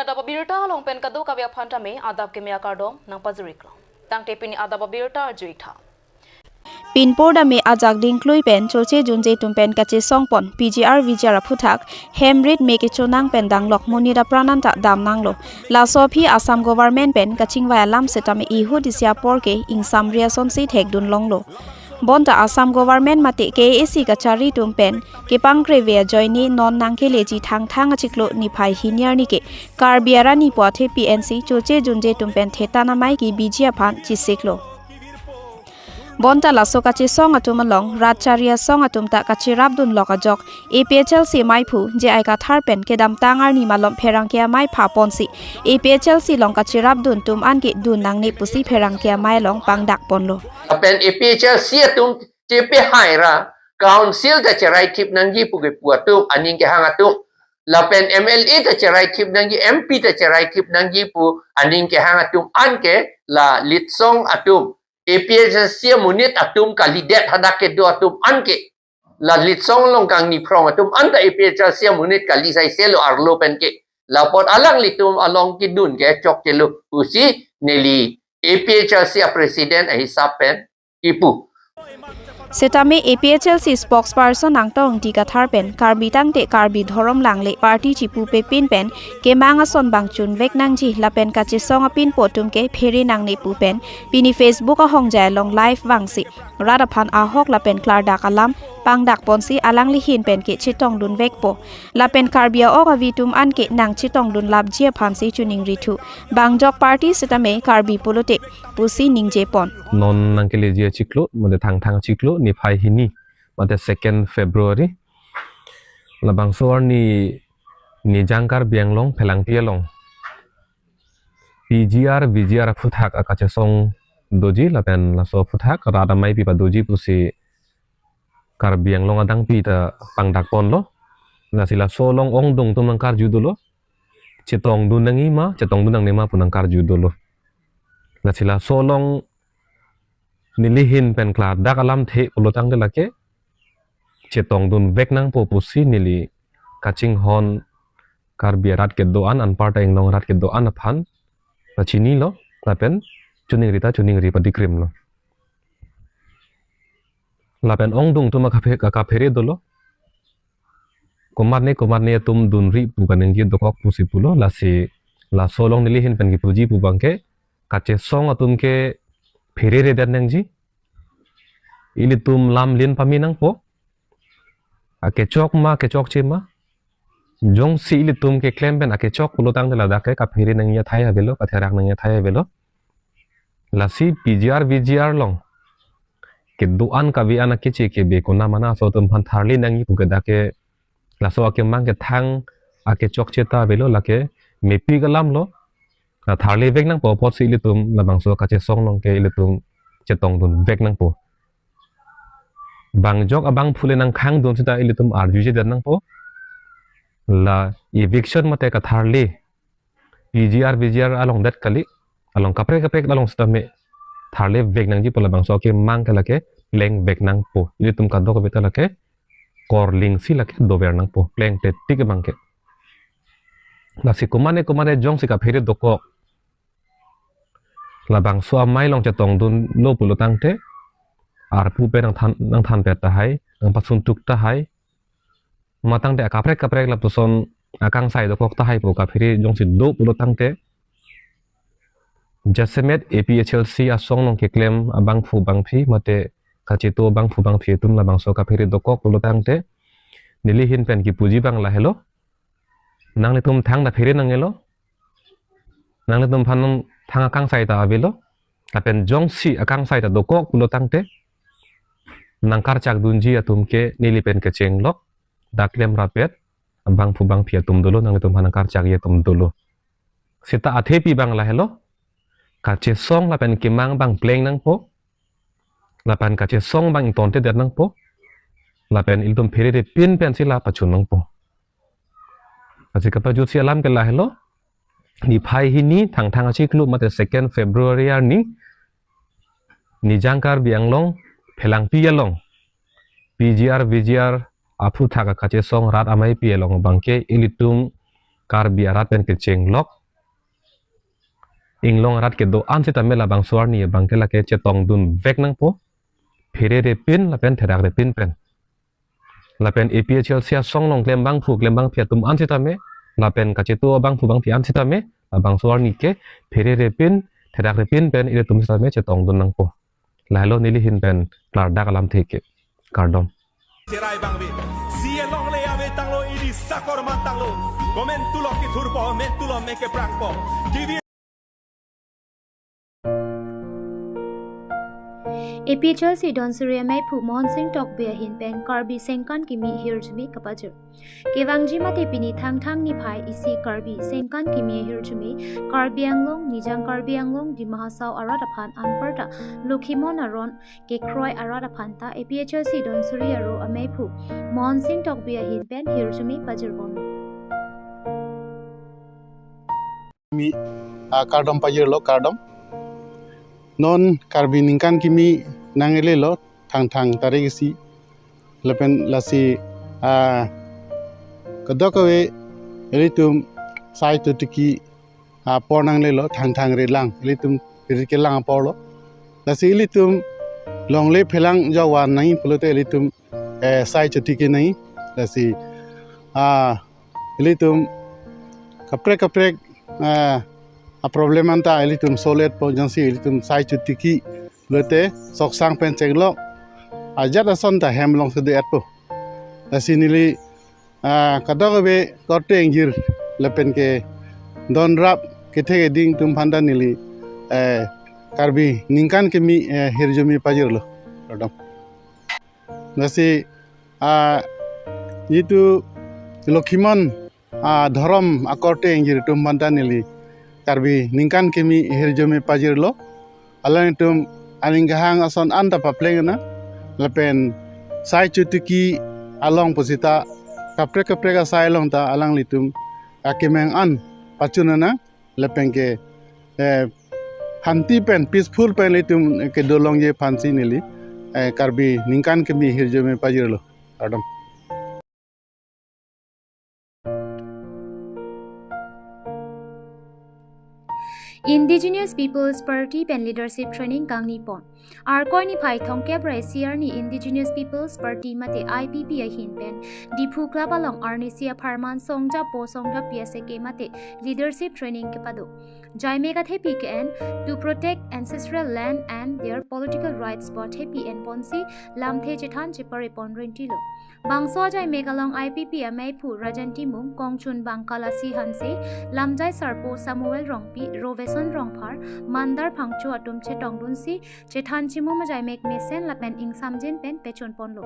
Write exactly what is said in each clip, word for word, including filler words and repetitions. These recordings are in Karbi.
Adap abirta along pen kadokave aphan tame adap keme akardom nangpajiriklo. Tangte pini adap abirta arjuitha. Pinpur dame ajak dingklui pen choche junje atum pen kachesongpon P G R V G R aphuthak hem rit me kechonang pen danglok monit apran anta damnanglo. Laso aphi Assam government pen kachingvai alam setame ihut isi apor ke ingsamri asonsi thekdun longlo. Bonta Assam government mate K A A C kachari atum pen kepangkreve ajoine non nangkeleji Thangthang achiklo niphai hini arni ke Karbi arani pu athepi ensi choche junje atum pen thetan amei kebiji aphan chisiklo. Bonta laso kachesong atum along rat chari asong atum ta kachirapdun lok ajok A P H L C meiphu J I Kathar pen kedamtang arni malom pherangke amei phaponsi A P H L C along kachirapdun atum an ke dun nangne pusi pherangke amei along pangdakponlo. Lapen A P H L C atum chepehaira council ta cherai thip nangji pu kepu atum, aning kehang atum. Lapen M L A ta cherai thip nangji, M P ta cherai thip nangji pu aning kehang atum an ke la litsong atum, A P H L C amonit atum kalidet hadak kedo atum an ke la litsong along kangni phrong atum anta A P H L C amonit kali saiselo arlo pen ke. Lapot alanglitum along kedun ke chokchelo pusi neli A P H L C apresident ahisap pen kipu. Setame A P H L C spokesperson Angtong Ingti Kathar pen Karbi tangte Karbi dhorom langle party chipupe pin pen kemang ason bang chunvek nangji lapen kachesong apinpo atum ke phere nangne pu pen pini Facebook ahongjai along live vangsi rat aphan ahok lapen klardak alam pangdakponsi alangli ahin pen ke chetongdunvekpo. Lapen Karbi a-ok avi atum an ke nangchetongdunlapji aphansi choningrithu. Bang jok party setame Karbi pulote pusi ningjepon. Non nangkeleji achiklo, mate Thangthang achiklo, niphai hini, mate second February. Labangso arni Nijang Karbi Anglong Phelangpi along P G R V G R aphuthak akachesong doji lapen laso aphuthak rat ameipi padoji pusi Karbi Anglong adangpi ta pangdakponlo. Lasi laso along ongdung atum nangkarju dolo. Chetongdun nangji ma, chetongdun nangne ma pu nangkarju dolo. Lasi laso along neli ahin pen klardak alamthe pulotangte lake chetongdunvek nangpo pusi neli kachinghon Karbi arat kedo-an, anparta inglong arat kedo-an aphan pachinilo lapen choningri ta choningri padikrimlo. Lapen ongdung atum akaphe-, akaphere dolo. Komatne komatne atum dunri pu kaningje dokok pusi pulo, lasi laso along neli ahin pen kipuji pu abangke kachesong atum ke phereredet nangji. Ilitum lam lin pame nangpo. Akechok ma, kechokche ma. Jongsi ilitum keklem pen akechok pulotangte ladak ke kaphere nangji athai avelo, katherak nangji athai avelo. Lasi P G R V G R along kedo-an kave-an akeche kebe konamana aso atum aphan tharli nangji pu ke dak ke laso akemang ke thang akechokche ta avelo, lake mepik alamlo. La tharlivek nangpo apotsi ilitum labangso kachesong along ke ilitum chetongdunvek nangpo. Bang jok abangphu le nangkhangdun seta ilitum arjujedet nangpo. La eviction mate katharli P G R V G R along det kali, along kaprek kaprek along setame tharlivek nangji pu labangso akemang ke lake plengvek nangpo. Ilitum kadokave ta lake korlingsi lake dover nangpo, plengte tik abangke. Lasi komatne komatne jongsi kaphere dokok, labangso amei along chetongdunlo pulotangte arpu pen nangthan, nangthanpet tahai, nangpasuntuk tahai. Matangte akaprek kaprek lapuson akangsai dokok tahai pu kaphere jongsi do pulotangte, jasemet A P H L C asong along keklem abangphu bangphi mate kacheto abangphu bangphi atum labangso kaphere dokok pulotangte, neli ahin pen kipuji abang lahelo. Nanglitum thang ta phere nangjilo. Nanglitum aphan thang akangsai ta avelo. Lapen jongsi akangsai ta dokok pulotangte, nangkarchakdunji atum ke neli pen kechenglok, dak klem rapet abangphu bangphi atum dolo, nanglitum aphan nangkarchakji atum dolo. Seta athepi abang lahelo, kachesong lapen kemang abang pleng nangpo, lapen kachesong abang ingtontedet nangpo, lapen ilitum pherere pin pensi la pachun nangpo. Lasi kapajutsi alam ke lahelo, niphai hini Thangthang achiklo mate second February arni, Nijang Karbi Anglong Phelangpi along P G R V G R aphuthak akachesong rat ameipi along abangke ilitum Karbi arat pen kechenglok, inglong arat kedo-an sitame labangso arni abangke lake chetongdun vek nangpo, pherere pin lapen therakre pin pen. Lapen A P H L C asong along klem abangphu klem abangphi atum an sitame, lapen kachetu abangphu abangphi an sitame, labangso arni ke pherere pin, therakre pin pen ilitum sitame chetongdun nangpo. Lahelo neli ahin pen klardak alamthe ke. Kardom. Cherai bangve. C A longle ave tanglo, E D sakor man tanglo. Komentulo kithurpo, mentulo me keprangpo. T V A P H L C Dhansiri ameiphu Mohan Singh Tokbi ahin pen Karbi Sengkan Kimi ahirjume kapajir. Kevangji mate pini Thangthang niphai isi Karbi Sengkan Kimi ahirjume Karbi Anglong, Nijang Karbi Anglong, Dima Hasao arat aphan anparta Lokhimon aron kekroi arat aphan ta A P H L C Dhansiri aro ameiphu Mohan Singh Tokbi ahin pen hirjume pajirbomlo. Mi, ah, kardom pajirlo, kardom. Non Karbi Ningkan Kimi nanglelo, Thangthang tarik isi. Lapen lasi, ah, kadokave ilitum sai chotiki apor nanglelo, Thangthang ri lang, ilitum ri kelang aporlo. Lasi ilitum longle phelang jawan nangji pulote ilitum, eh, sai chotiki nangji. Lasi, ah, ilitum kaprek kaprek, ah, a problem anta ilitum solve po, jongsi ilitum sai chotiki pulote soksang pen chenglok ajat ason ta hem alongsi do-etpo. Lasi neli, ah, kadokave korte ingjir lapen ke donrap kethe keding atum aphan ta neli, eh, Karbi Ningkan Kimi, eh, hirjume pajirlo. Kardom. Lasi, ah, jitu Lokhimon, ah, dhorom akorte ingjir atum aphan ta neli Karbi Ningkan Kimi hirjume pajirlo. Alanglitum aning kahang ason anta papleng nang, lapen sai chotiki along pusita kaprek kaprek asai along ta alanglitum akemeng an pachun nang, lapen ke, eh, hanti pen, peaceful pen ilitum kedo longji aphansi neli, eh, Karbi Ningkan Kimi hirjume pajirlo. Kardom. Indigenous Peoples Party pen leadership training kangnipon. Arkoi niphai thomkep ra isi arni Indigenous Peoples Party mate I P P ahin pen Diphu Club along arnisi apharman songjapo songjapi aseke mate leadership training kepado. Jaimek athepi ke-en To Protect Ancestral Land and Their Political Rights pu athepi enponsi lamthe chethan cheparepon rentilo. Bangso ajaimek along I P P ameiphu Rajan Timung, kongchunbang Kalasi Hanse, lamjai sarpo Samuel Rongpi, Roveson Rongphar, Mandar Phangcho atum chetongdunsi chethan chimum ajaimek mesen lapen ingsamjin pen pechunponlo.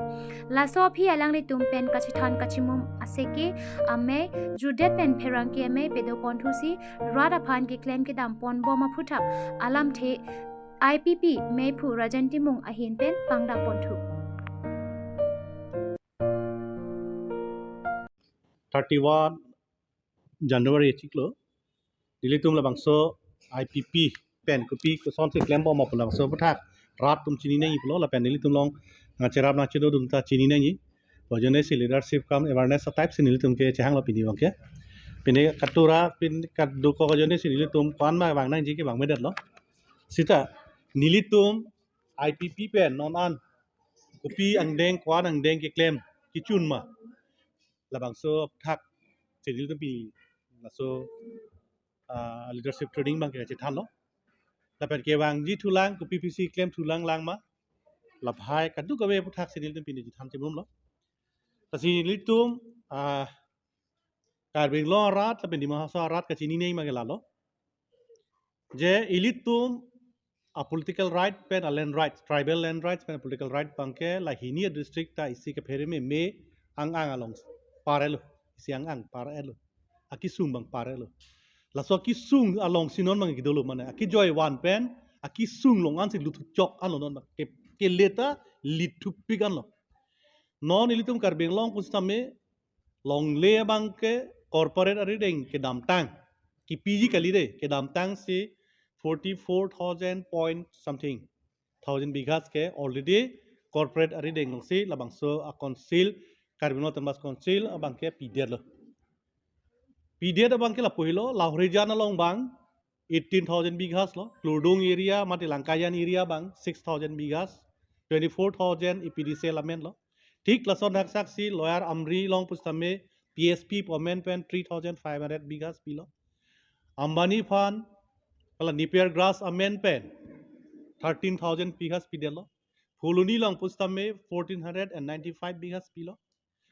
Laso aphi alanglitum pen kachethan kachimum aseke amei jutdet pen pherangke amei pedoponthusi rat aphan keklem kedamponbom aphuthak alamthe I P P meiphu Rajan Timung ahin pen pangdakponthu. Thirty-one January achiklo, nelitum labangso I P P pen kopi kosonsi klembom apot labangso aphuthak rat atum chini nangji pulo, lapen nelitum along nangcherap nangchedo atum ta chini nangji. Ajoinesi leadership cum awareness a type si nelitum ke chehanglo pini abangke. Pini katura, pini kadokok ajoinesi nelitum ko-an ma vang nangji ke vangvedetlo. Sita nelitum I P P pen non an kopi angdeng, ko-an angdeng keklem kechun ma, labangso aphuthak si nelitum pini laso, ah, leadership training abangke chethanlo. Lapen kevangji thulang, kopi apisi klem thulang lang ma, labhai kadokave aphuthak si nelitum pini chethan chimumlo. Lasi nelitum, ah, Karbi Anglong arat lapen Dima Hasao arat kachini nangji abangke lalo, je ilitum a political right pen a land rights, tribal land rights pen a political right abangke la hini a district ta isi kaphere meme ang-ang along parelo, isi ang-ang parelo, akesung abang parelo. Laso akesung alongsi non abang kedolo, mane akejoi van pen akesung along ansi luthu chok anlo, non ke, kele ta lithupik anlo. Non ilitum Karbi Anglong pusitame longle abangke corporate arideng kedamtang, kepiji kali de, kedamtangsi forty-four thousand point something thousand bighas ke already corporate arideng alongsi labangso a council, Karbi Anglong Autonomous Council abangke pidetlo. Pidet abang ke lapu helo, Lahorijan along abang eighteen thousand bighas lo, Klurdung area, mate Langkajan area abang six thousand bighas, twenty-four thousand A P D C L amen lo. Thik lason haksaksi Lower Amri along pusitame P S P pu amen pen three thousand five hundred bighas pilo. Ambani aphan, hala Napier grass amen pen thirteen thousand bighas pidetlo. Phuloni along pusitame fourteen hundred and ninety-five bighas pilo.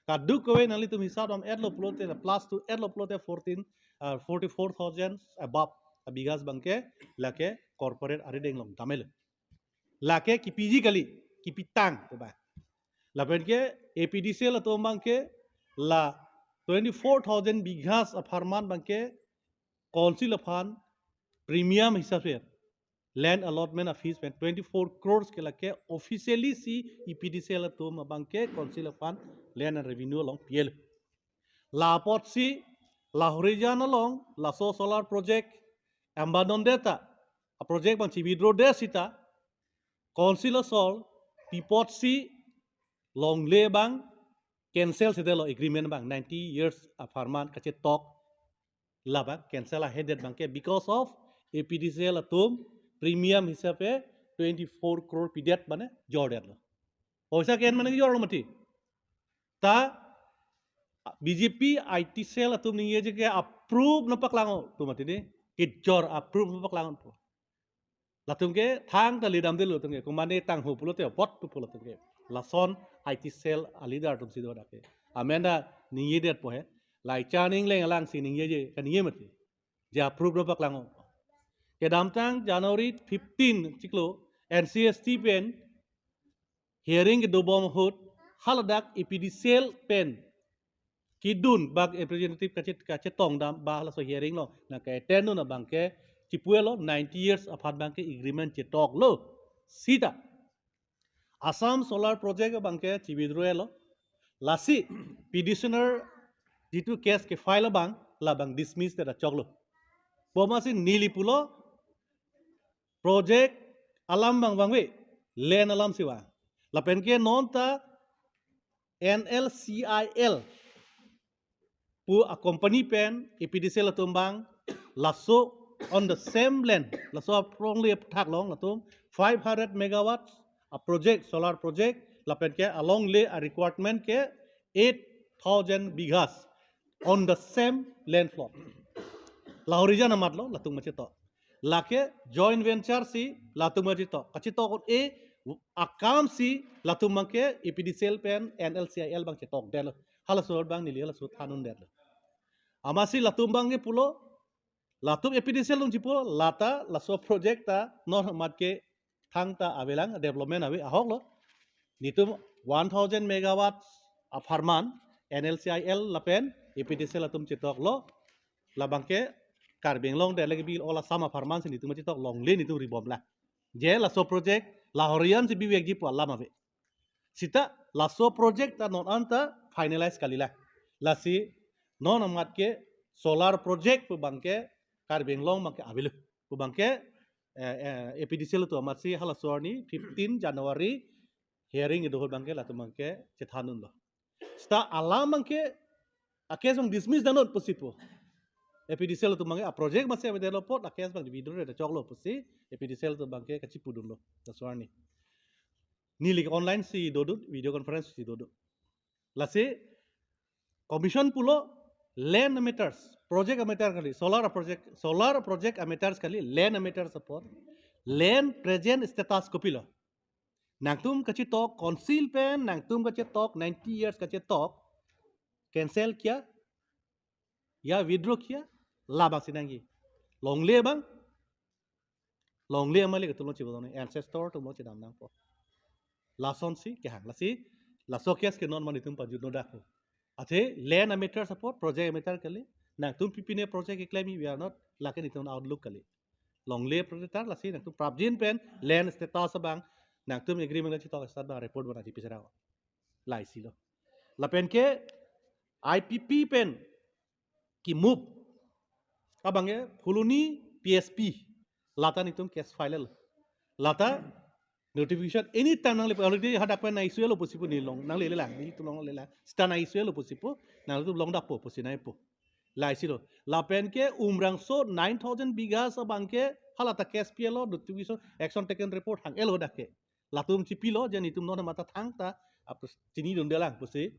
Kadokave nanglitum hisap dam-etlo pulote, plus two etlo pulote fourteen, uh, forty-four thousand above abighas abang ke lake corporate arideng along damelo. Lake kipiji kali, kipitang ko ba. Lapen ke A P D C L atum abang ke la twenty-four thousand bighas apharman abang ke council aphan premium hisap se land allotment a fees pen twenty-four crores ke lake officially si A P D C L atum abang ke council aphan land and revenue along P L. La apotsi Lahorijan along laso solar project embanon deta, a project abang chi-withdraw det sita, council asol pi apotsi longle abang cancel sedetlo agreement abang ninety years apharman kachetok, la abang cancel ahedet abang ke because of A P D C L atum premium hisap se twenty-four crore pidet mane jordetlo. Poisa ke-en mane jor lo mati. Ta B J P I T cell atum ningjeje ke approve nangpaklang-o pu mati ni. Kejor approve nangpaklang-o pu. Latum ke thangta ledamdetlo latum ke. Komane tangho pulote apot pu latum ke. Lason I T cell a leader atum si do dak ke. Amen ta ningjedetpo he. Lahorijan ingleng alangsi ningjeje kaningje mati. Je approve nangpaklang-o. Kedamtang January fifteen chiklo N C S T pen hearing kedobom ahut haladak A P D cell pen kedun bak representative kachet kachetongdam ba halaso hearing along nangke-attend dun abang ke chipulo ninety years aphan abang ke agreement chetoklo. Sita Assam solar project abang ke chi-withdraw lo. Lasi petitioner jitu case ke-file abang labang dismiss te da choklo. Bomasi neli pulo project alam abang vangve, land alam si vang. Lapen ke non ta N L C I L pu a company pen A P D cell atum abang laso on the same land, laso aphrang le thak along latum five hundred megawatts a project, solar project, lapen ke along le a requirement ke eight thousand bighas on the same land plot. Lahorijan amat lo, latum machetok. Lake joint venture si latum machetok. Kachetok e akam si latum abang ke A P D cell pen N L C I L abang chetokdetlo. Halaso abang neli halaso thandundetlo. Amatsi latum abang ke pulo, latum A P D cell atum chipulo, lata laso project ta non amat ke thangta avelang, development ave ahok lo. Netum one thousand megawatts apharman N L C I L lapen A P D cell atum chetoklo. Labang ke Karbi Anglong de lagi bil ola sama apharman si netum chetok longle netum ribomlang. Je laso project Lahorijan si bivekji pu alam ave. Sita laso project ta non anta finalize kalila. Lasi non amat ke solar project pu abang ke Karbi Anglong abang ke avelo. Pu abang ke, eh, eh, A P D cell atum amatsi halaso arni fifteen January hearing kedo ahut abang ke latum abang ke chethandunlo. Sita alam abang ke a case abang dismiss damnon pusi pu. A P D cell atum abang ke a project amatsi avedetlo apot a case abang withdraw te choklo pusi A P D cell atum abang ke kachipudunlo. Laso arni. Neli online si dodun, video conference si dodun. Lasi commission pulo land matters, project matter kali, solar project, solar project matters kali, land matters apot. Land present status kopilo? Nangtum kachetok council pen, nangtum kachetok ninety years kachetok, cancel kiya, ya withdraw kiya, labang si nangji. Longle abang, longle amalik atum along chibodong, ancestor atum along chedam nangpo. Lasonsi kehang, lasi laso case ke non mane netum pajutno dak. Athe land matters apot, project matter kali, nangtum pipine project keklem, we are not, lake netum outlook kali. Longle project ta, lasi nangtum prapjin pen land status abang, nangtum agreement chetok status abang report abang nangchipi serang. Laisi lo. Lapen ke I P P pen ki-move abang ke Phuloni P S P, lata netum case file lo. Lata notification anytime nangle, already hadak pen nang-issue lo pusi pu, nelong nangle lelang, netum longlelang. Sita nang-issue lo pusi pu, nangtum longdakpo pusi nangpo. Lahai si lo. Lapen ke Umrangso nine thousand bighas abang ke halata case pi-et lo, notification, action taken report hang-et lo dak ke. Latum chipilo, je nelitum non mata thangta, apus chinidunde lang pusi,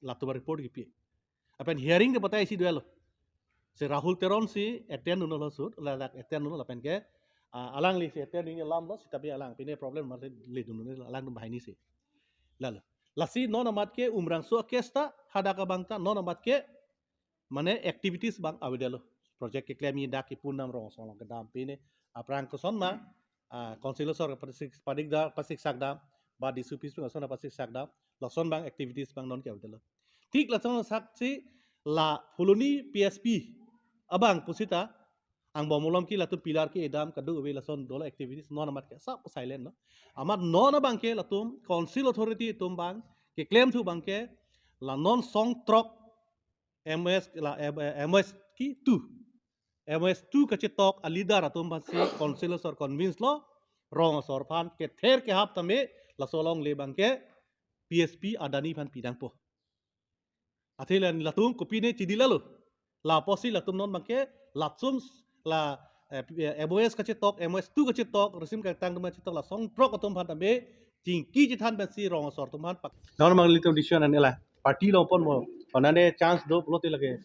latum report kipi. Lapen hearing ke batai si do-et lo. Si Rahul Teron si attend dunlo sut, ladak attend dunlo lapen ke, ah, alangli si attend dunji alam lo, sitame alang pine problem mate ledun dunlo, alangtum banghini si. Lalo. Lasi non amat ke Umrangso case ta, hadak abang ta, non amat ke, mane activities abang avedetlo. Project keklemji dak kipu dam, rong asong along kedam pine. Aphrang koson ma, ah, council asor pasik, padik da, pasik sak dam, ba D C office asor pasik sak dam, lason abang activities abang non ke avedetlo. Thik lason sak si la Phuloni P S P abang pusita, angbong malom ke latum pillar ke-e dam, kadokave lason dolo activities, non amat ke sap silent lo. Amat non abang ke latum council authority atum abang keklem thu abang ke, la non song throk M O S la, eh, eh, M O S ki two. M O S two kachetok a leader atum aphan si council asor convince lo, rong asor aphan kether kehap tame laso alongle abang ke P S P Adani aphan pi nangpo. Athe la latum kopine chidi lalo. Lapusi latum non abang ke latum la, eh, M O S kachetok, M O S two kachetok, resim kangtang atum kachetok, la song throk atum aphan tame chingki chethan pensi rong asor atum aphan pak. Non abang ilitum decision an-e la. Party along pon mo. Konane chance do pulote lake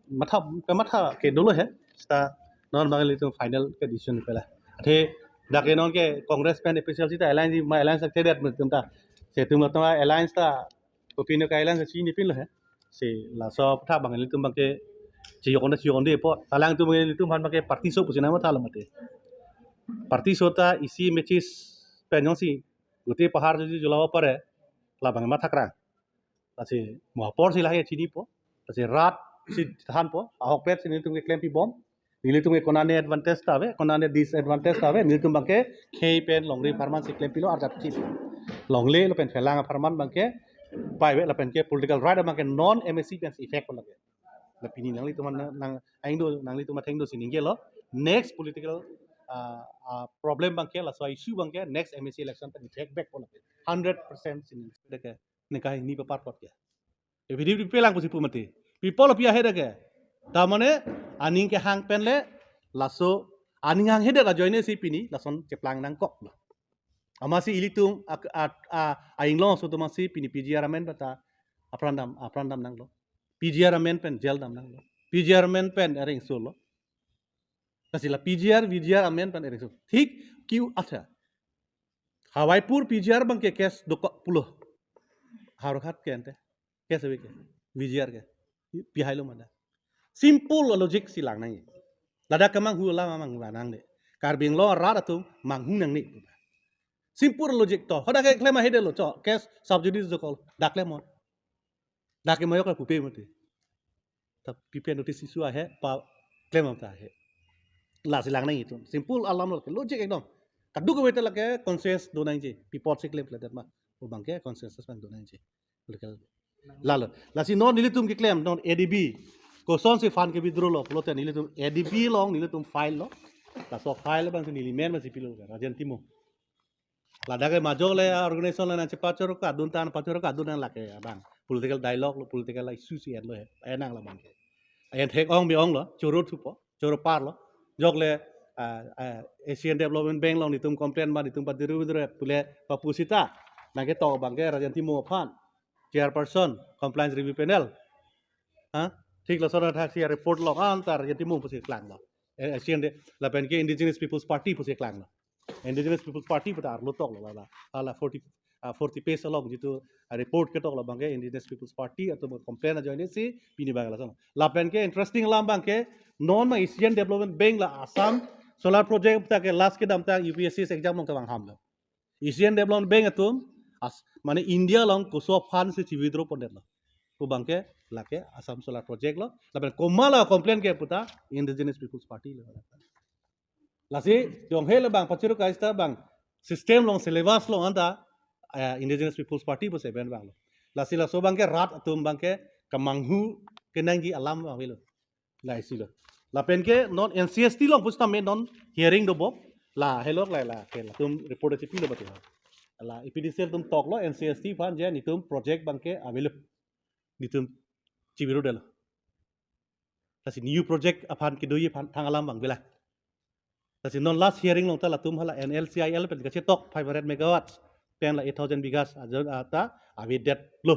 matha, kamatha ke dolo he. Seta non abang ilitum final ke decision pe la. Athe dak ke non ke Congress pen A P H L C ta alliance, ma alliance akthedet mo itum ta. Si itum ta alliance ta kopine ke alliance chinipinlo he. Si laso aphuthak abang ilitum abang ke chiyok-onde, chiyok-onde apot. Alangtum ilitum aphan abang ke party so pusi nangmatha lo mate. Party so ta isi mechis pen jongsi gute pahar jodi jula pare, labang matha krang. Lasi mo apor si lahai chinipo. Lasi rat si thanpo. Ahokpet si nelitum keklem pibom. Nelitum ke konane advantage ta ave, konane disadvantage ta ave, nelitum abang ke khei pen longri apharman si klempilo, arjap chip. Longle lapen phelang apharman abang ke pai ave, lapen ke political right abang ke non M A C pen si effect ko lake. La pini nanglitum nang, nang aing do, nanglitum atheng do si ningjelo. Next political, ah, ah, problem abang ke, laso issue abang ke next M A C election pen effect back ko lake. Hundred percent si ning. Deke, ningkai ni papar pot ke. Evidip di pelang pusi pu mati. People api ahead ke. Tamane aning kehang pen le laso aning hanghedet ajoine si pini lason cheplang nangkok lo. Amatsi ilitum ak-, at-, a, ainglong so atum si pini P G R amen pen ta apran dam, apran dam nanglo. P G R amen pen jail dam nanglo. P G R amen pen areng solo. Lasi la P G R, V G R amen pen areng solo. Thik kiu atha. Hawaipur P G R abang ke case dokok pulo. Howraghat ke ante. Case ave ke. V G R ke. Pi hai lo mada. Simple logic si lang nang. Ladak kemanghu alam amang lang nang de. Karbi Anglong arat atum manghu nangne. Simple logic to. Hadak keklem ahedetlo cho. Case sub judice dokok. Dak le mo. Dak ke moyok pupe mati. Ta pipe notice issue ahe, pa claim ta ahe. Lasi lang nang itum. Simple alam lo ke, logic ekdom. Kadokave ta lake consensus do nangji. People si claim le det ma. Pu abang ke consensus abang do nangji. Lake lalo. Lasi non nelitum keklem non A D B. Kosonsi fund ke withdraw lo. Pulote nelitum A D B along nelitum file lo. Laso file abang si neli men ma si pilo ke. Rajen Timung. Ladak ke majok le organization la nang chepachorok adun tan pachorok adun nang lake abang. Political dialogue lo, political issue si en lo he. Enang labang ke. En thek ong bi ong lo, choro thupo, choro par lo. Jok le, ah, ah, Asian Development Bank along nelitum complain ma nelitum padiru bidru pule papu sita. Nang ketok abang ke Rajen Timung aphan. Chairperson, Compliance Review Panel. Ha? Thik lason athak si report lo antar Rajen Timung pusi klang lo. Eh, Asian De, lapen ke Indigenous People's Party pusi klang lo. Indigenous People's Party puta arlo tok lo la. Hala forty, ah, forty page along jitu, ah, report ketok lo abang ke Indigenous People's Party atum complain ajoine si pini abang lason. Lapen ke interesting alam abang ke non ma Asian Development Bank la Assam solar project ta ke last kedamtang U P S C exam along ta vang ham lo. Asian Development Bank atum as, mane India along koso fund si chi withdraw pondetlo. Pu abang ke lake Assam solar project lo. Lapen komat la complain ke puta Indigenous People's Party lo. Lasi jong he labang pachiro kaista abang system along syllabus along anta, eh, Indigenous People's Party pusi ben abang lo. Lasi laso abang ke rat atum abang ke kemanghu kenangji alam abang avelo. Lahai si lo. Lapen ke non N C S T along pusitame non hearing dobom. La helok la la ke latum report chepilo bati. La E P D C L atum tok lo N C S T aphan je nelitum project abang ke avelo. Nelitum chibirudetlo. Lasi new project aphan kedoji aphan thang alam abang bela. Lasi non last hearing along ta latum hala N L C I L pen kachetok five hundred megawatts pen la eight thousand bighas ajo ata avedetlo.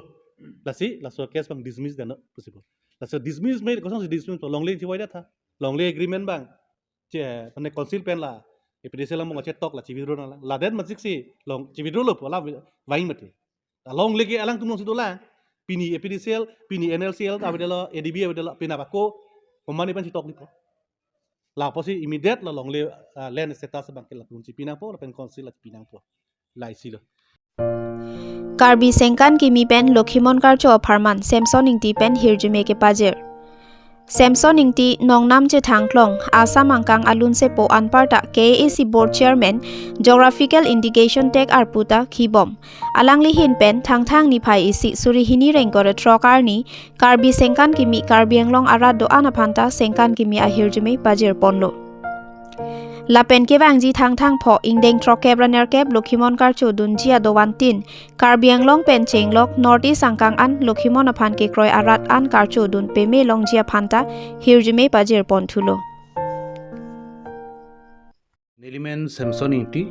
Lasi laso case abang dismiss dano possible. Lasi dismiss me kosonsi dismiss longle chivoidet tha. Longle agreement abang che mane council pen la A P D C L along kachetok la chi-withdraw nanglang. Ladet matsiksi long chi-withdraw lo pu alam vang mati. Alongle ke alangtum alongsi dolang. Pini A P D C L, pini N L C L avedetlo, A D B avedetlo, penap ako komatne pen chetok nipo. Lapusi immediate la longle, ah, land status abang ke latum chipi nangpo, lapen council la chipi nangpo. Laisilo. Karbi Sengkan Kimi pen Lokhimon Karcho apharman Samson Ingti pen hirjume kepajir. Samson Ingti nongnam chethangklong Assam angkang alunsepo anparta K A A C Board Chairman Geographical Indication Tag arpu ta khibom. Alangli ahin pen Thangthang niphai isi suri hini ingkoi ra throk arni Karbi Sengkan Kimi Karbi Anglong arat do-an aphan ta Sengkan Kimi ahirjume pajir ponlo. Lapen kevangji Thangthang pho ingdeng throkkep ra nerkep Lokhimon Karcho dunji adovan tin Karbi Anglong pen chenglok North East angkang an Lokhimon aphan kekroi arat an karcho dun peme longji aphan ta hirjume pajir pon thulo. Nelimen Samson Ingti,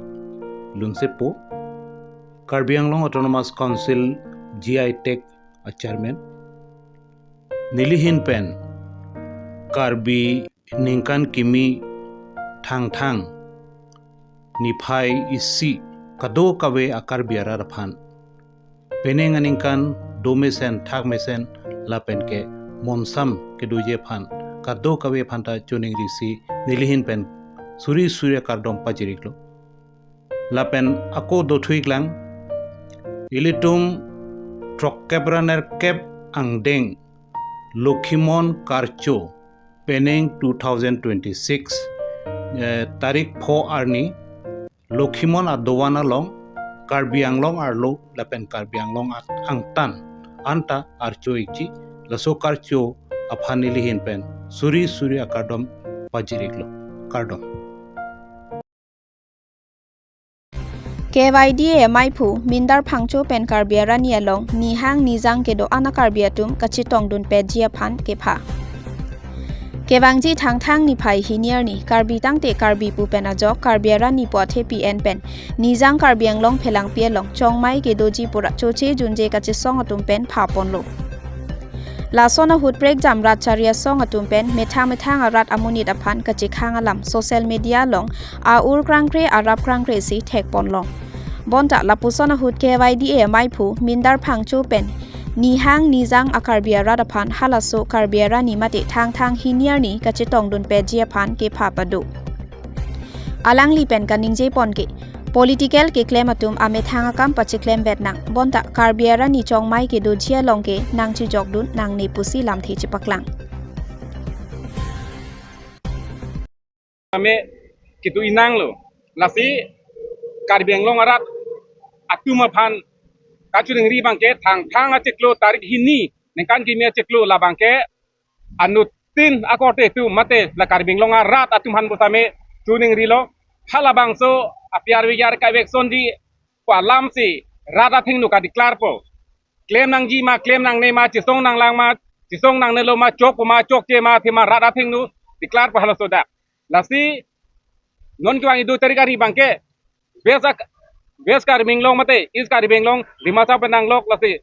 lunsepo, Karbi Anglong Autonomous Council G I Tag a Chairman. Neli ahin pen Karbi Ningkan Kimi Thangthang niphai isi kadokave a Karbi arat aphan penang aningkan do mesen thak mesen lapen ke monsam kedoji aphan kadokave aphan ta choningri si neli ahin pen suri suri akardom pajir-iklo. Lapen ako dothu-iklang, ilitum throkkep ra nerkep angdeng Lokhimon Karcho penang two thousand twenty-six, eh, tarik pho arni Lokhimon adovan along Karbi Anglong arlo lapen Karbi Anglong at angtan anta archo-ikji, laso karcho aphan neli ahin pen suri suri akardom pajir-iklo. Kardom. K Y D A maiphu Mindar Phangcho pen Karbi Arani along nihang nijang kedo-an a Karbi atum kachetongdun petji aphan kepha. Kevangji Thangthang niphai hini arni Karbi tangte Karbi pu pen ajok Karbi Arani pu athepi en pen nijang Karbi Anglong phelangpi along chongmai kedoji pura choche junje kachesong atum pen pha ponlo. Lason ahut prekjam rat chari asong atum pen methang methang arat amonit aphan kachekhang alam social media along a-ur krangkre arap krangkre si thek ponlong. Bonta lapuson ahut K Y D A maiphu Mindar Phangcho pen nihang nijang a Karbi arat aphan halaso Karbi Arani mate Thangthang hini arni kachetongdun petji aphan kepha pado. Alangli pen kaningje pon ke political keklem atum amethang akam pacheklem vet nang, bonta Karbi Arani chongmai kedoji along ke nangchejokdun nangne pusi lamthe chepaklang. Kami kitu inang lo. Lasi Karbi Anglong arat atum aphan kachiningri abangke Thangthang achiklo tarik hini ningkan kimi achiklo labangke anuttin akorte atum mate la Karbi Anglong arat atum aphan pusitame chiningrilo, halabangso apiar vigyar kavek sonji pu alam si rat athengno kadeclare po. Klem nangji ma, klem nangne ma, chesong nanglang ma, chesong nangnelo ma, chok ma, chokche ma, athema rat athengno declare po halaso dak. Lasi non kevang idu tarik ari abangke West ak-, West Karbi Anglong mate East Karbi Anglong, Dimasa pen nanglok lasi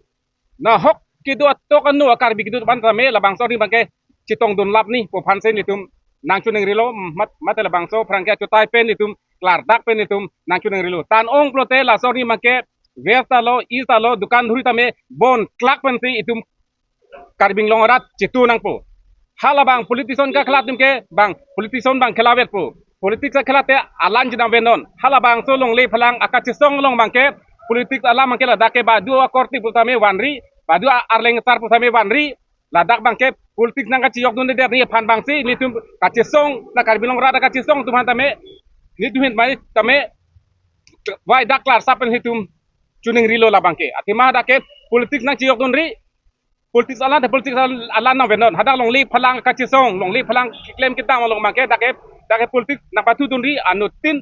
nahok kedo atok ano a Karbi kedo abang tame labangso arni abangke chetongdun lap ni pu aphan si nelitum nangchiningrilo, mat-, mate labangso aphrang ke achotai pen nelitum klardak pen nelitum nangchiningrilo. Tan ong pulote laso arni abangke West alo, East alo, dukan dhuri tame bon klak pensi itum Karbi Anglong arat chetu nangpo. Halabang politician kakhela atum ke bang politician abang khela vetpo. Politics akhela te alanji nangvenon. Halabangso longle phelang akachesong along abangke politics alam abangke ladak ke badu akorte pusitame vanri, badu a-, arleng asar pusitame vanri, ladak abangke politics nangkachejokdunde arni aphan abangsi nelitum kachesong, la Karbi Anglong arat kachesong atum aphan tame nelitum ahin mai tame vai dak klarsap pen nelitum chiningrilo labangke. Athema dak ke politics nangchejokdunri, politics alan, politics al-, alan nangvenon. Hadak longle phelang kachesong, longle phelang keklem kedam along abangke dak ke, dak ke politics nangpathudunri, anuttin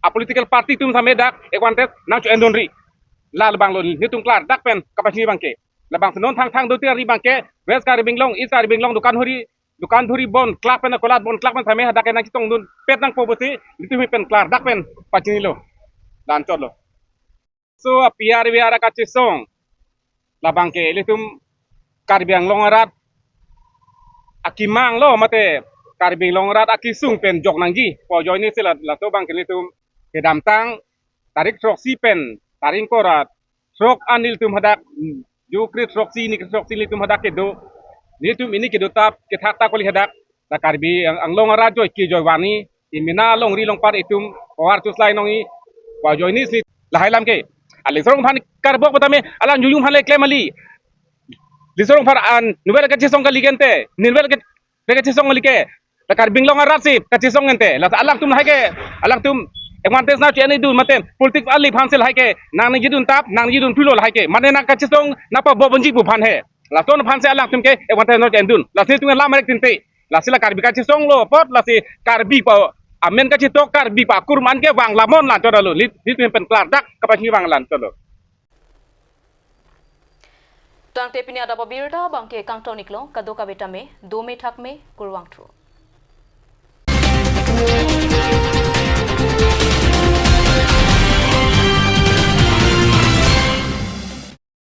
a political party atum tame dak advantage nangcho-endunri. La labang lo nelitum klardak pen kapachini abangke. Labangsi non Thangthang do tarik ari abangke West Karbi Anglong, East Karbi Anglong, dukan dhuri dukan dhuri bon klak pen, akolat bon klak pen tame hadak ke nangchetongdunpet nangpo pusi nelitum pen klardak pen pachinilo. La-anchotlo. So, a-P R V R akachesong labang ke ilitum Karbi Anglong arat akemang lo mate Karbi Anglong arat akesung pen jok nangji pu ajoine si la, laso abang ke nelitum kedamtang tarik throksi pen tarik ingkoi ra throk an nelitum hadak, mm, jo kre throksi ni kre throksi nelitum hadak kedo, nelitum pini kedo tap kethak ta kali hadak, la Karbi Ang-, Anglong arat joike joiwani, emena longri longpat itum power chuslai nangji pu ajoine si lahai alam ke. Alingsarong aphan karbok pu tame alang jujung aphan le klem kali. Alingsarong aphan an nubel kachesong kali ke ante, nubel ke, kachesong kali ke. La Karbi Anglong arat si kachesong ante. La alangtum lahai ke, alangtum advantage nangche-endun mate politik ali aphan si lahai ke nangningjedun tap, nangningjedun pulo lahai ke. Mane nangkachesong nangpabobonji pu aphan he. Lason aphan si alangtum ke advantage nangche-endun. Lasi tum lam merek tinte. Lasi la Karbi kachesong lo apot, lasi Karbi pa amen kachetok, Karbi pa akur man ke vang lamon, la-anchot lo. Neli, nelitum pen klardak kapachini vang, la-anchotlo. Tangte pini adap abirta abang ke kangton-iklo, kadokave tame dome thakme, kurvangthu.